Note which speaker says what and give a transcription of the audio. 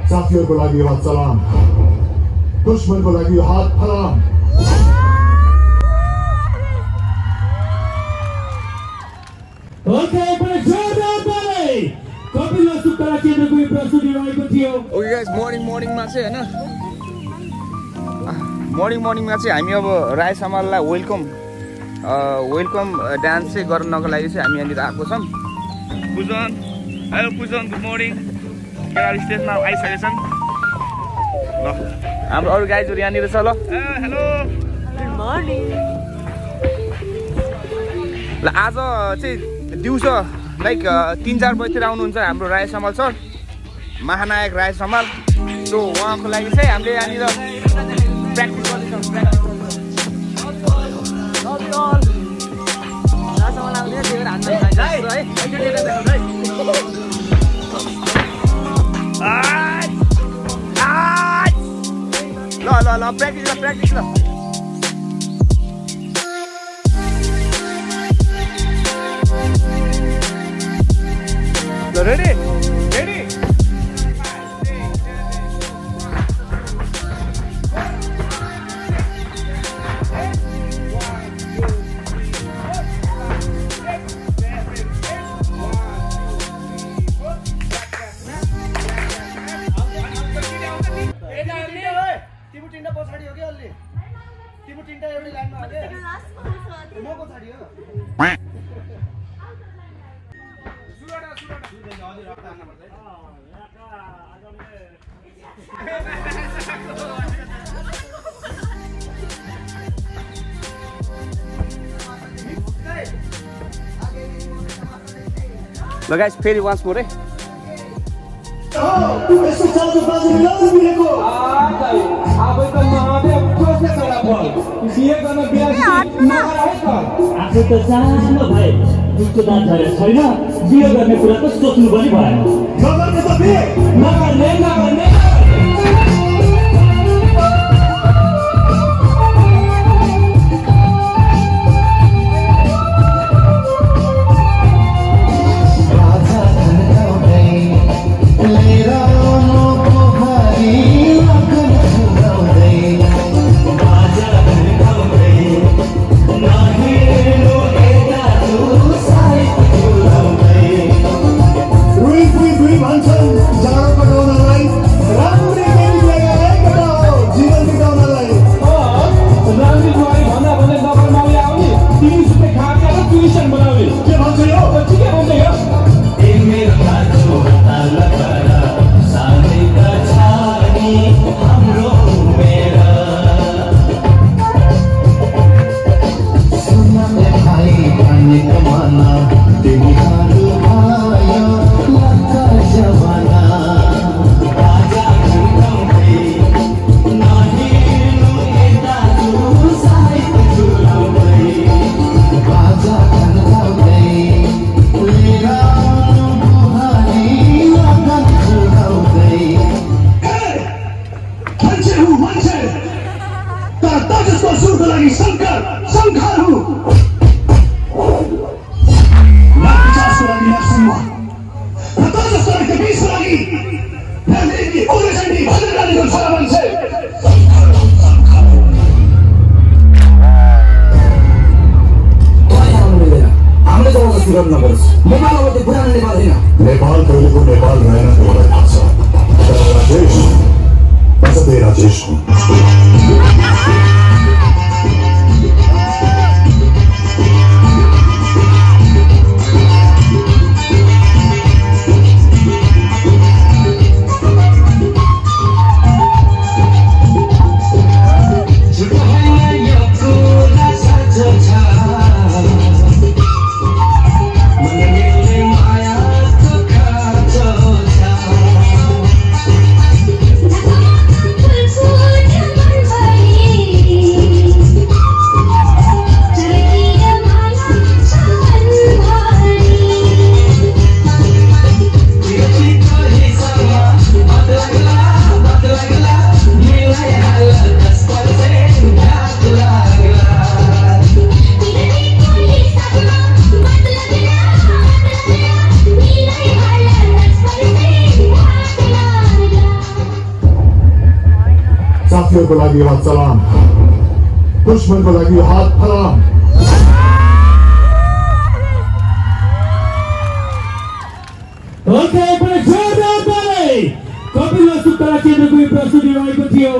Speaker 1: साथीहरुको लागि यो सलाम, दुश्मनको लागि यो हात फलाम।
Speaker 2: ओके गाइस, मर्निङमा चाहिँ हैन, मर्निङमा चाहिँ हामी अब राई समाजलाई वेलकम डान्स चाहिँ गर्नको लागि चाहिँ हामी यहाँनिर आएको छौँ। पुजन, हेलो पुजन, गुड मर्निङ। केटाहरू स्टेजमा आइसकेका छन्। ल हाम्रो अरू गाइजहरू यहाँनिर छ। ल हेलो गुड मर्निङ। ल आज चाहिँ दिउँसो लाइक 3-4 बजीतिर आउनुहुन्छ हाम्रो राई समाल सर, महानायक राई समाल। सो उहाँको लागि चाहिँ हामीले यहाँनिर प्र्याक्टिस गर्दैछौँ। ल प्र्याक्टिस ल। Ready? ल गाइस, फेरि वान्स मोर है।
Speaker 3: आफू त जानो भाइ, उसको दाँत झरेको छैन, बिहे गर्ने कुरा त सोच्नु पनि भएन।
Speaker 1: नेपाल कहिलेको नेपाल रहेन मलाई थाहा छ, तर राजेश बसते राजेश हुँ। साथीहरूको लागि हात सलाम, दुश्मनको लागि हात फलाम।
Speaker 3: ओके, जोरदार ताली। कपिल वस्तु कला केन्द्रको प्रस्तुति रहेको थियो।